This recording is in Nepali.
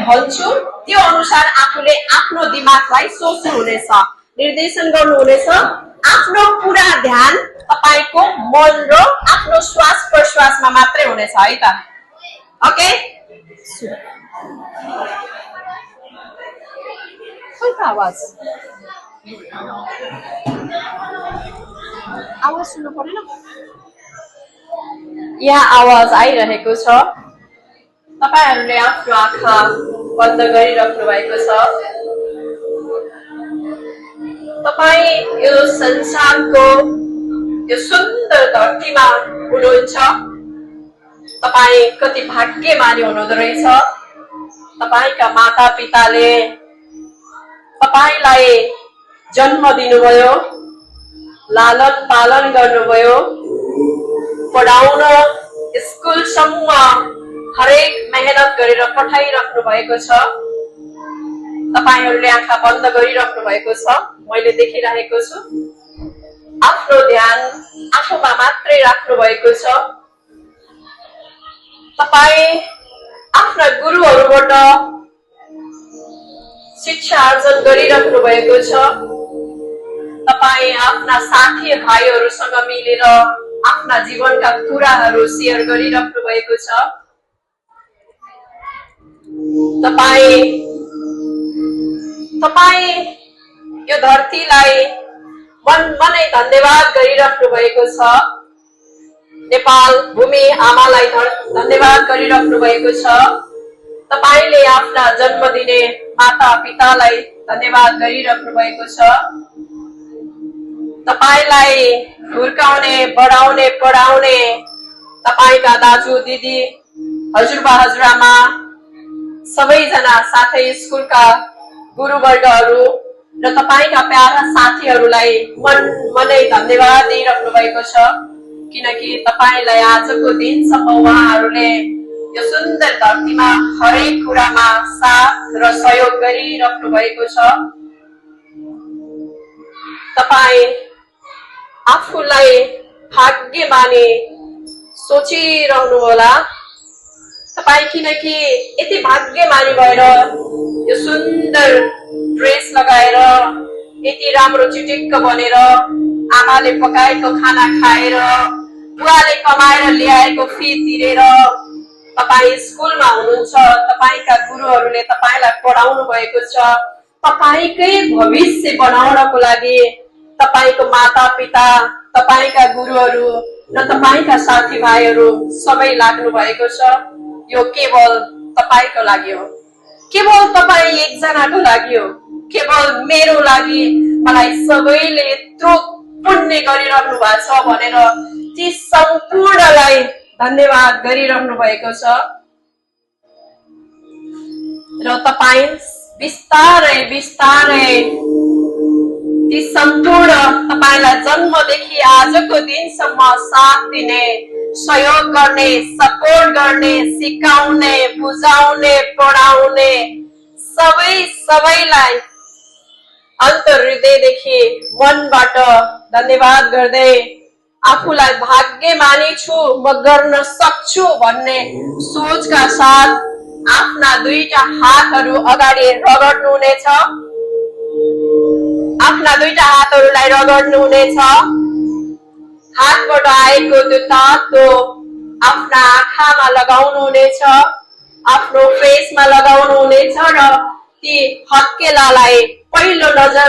भन्छु त्यो अनुसार आफूले आफ्नो दिमागलाई सोच्नुहुनेछ, निर्देशन गर्नुहुनेछ। आफ्नो पूरा ध्यान तपाईको मन र आफ्नो श्वास प्रश्वासमा मात्रै हुनेछ है त। ओके, आवाज सुन्नु पर्दैन, यहाँ आवाज आइरहेको छ। तपाईहरुले आफ्नो आँखा बन्द गरिराख्नु भएको छ। तपाई यो संसारको यो सुन्दर धरतीमा हुनुहुन्छ। तपाई कति भाग्यमानी हुनुहुँदो रहेछ। तपाईका माता पिताले तपाईलाई जन्म दिनुभयो, लालन पालन गर्नुभयो, पढाउन स्कुलसम्म हरेक मेहनत गरेर पठाइराख्नु भएको छ। तपाईहरुले आँखा बन्द गरिराख्नु भएको छ, मैले देखिरहेको छु। आफ्नो ध्यान आफूमा मात्रै राख्नु भएको छ। तपाई आफ्ना गुरुहरुबाट शिक्षा आर्जन गरिराख्नु भएको छ। तपाई आफ्ना साथी भाइहरुसँग मिलेर आफ्ना जीवनका कुराहरु शेयर गरिराख्नु भएको छ। तपाई यो धरतीलाई मनै धन्यवाद गरिराख्नु भएको छ। नेपाल भूमि आमालाई धन्यवाद गरिराख्नु भएको छ। तपाईले आफ्ना जन्म दिने माता पितालाई धन्यवाद गरिराख्नु भएको छ। तपाईलाई हुर्काउने, बढाउने, पढाउने तपाईका दाजु दिदी, हजुरबा हजुरआमा सबैजना, साथै स्कुलका गुरुवर्गहरू र तपाईका प्यारा साथीहरूलाई मनै धन्यवाद दिइराख्नु भएको छ। किनकि तपाईलाई आजको दिनसम्म उहाँहरूले यो सुन्दर धरतीमा हरेक कुरामा साथ र सहयोग गरिराख्नु भएको छ। तपाई आफूलाई भाग्यमानी सोचिरहनु होला। तपाई किनकि यति भाग्यमानी भएर यो सुन्दर ड्रेस लगाएर, यति राम्रो चिटिक्क बनेर, आमाले पकाएको खाना खाएर, बुवाले कमाएर ल्याएको फी तिरेर तपाई स्कुलमा हुनुहुन्छ। तपाईका गुरुहरूले तपाईलाई पढाउनु भएको छ। तपाईकै भविष्य बनाउनको लागि तपाईको माता पिता, तपाईका गुरुहरू र तपाईका साथीभाइहरू सबै लाग्नु भएको छ। यो केवल तपाईको लागि हो, केवल तपाई एकजनाको लागि हो, केवल मेरो लागि। मलाई सबैले यत्रो पुण्य गरिरहनु भएको छ भनेर ती सम्पूर्णलाई धन्यवाद गरिरहनु भएको छ। र तपाई बिस्तारै बिस्तारै ती सम्पूर्ण तपाईलाई जन्मदेखि आजको दिनसम्म साथ दिने, सहयोग गर्ने, सपोर्ट गर्ने, सिकाउने, बुझाउने, पढाउने सबैलाई अन्तर्हृदयदेखि मनबाट धन्यवाद गर्दै आफूलाई भाग्यमानी छु, म गर्न सक्छु भन्ने सोचका साथ आफ्ना दुईटा हातहरू अगाडि रगड्नु हुनेछ। आफ्ना दुईटा हातहरूलाई रगड्नु हुनेछ। हातबाट आएको त्यो तातो आफ्ना आँखामा लगाउनु हुनेछ, आफ्नो फेसमा लगाउनु हुनेछ र ती हत्केलालाई पहिलो नजर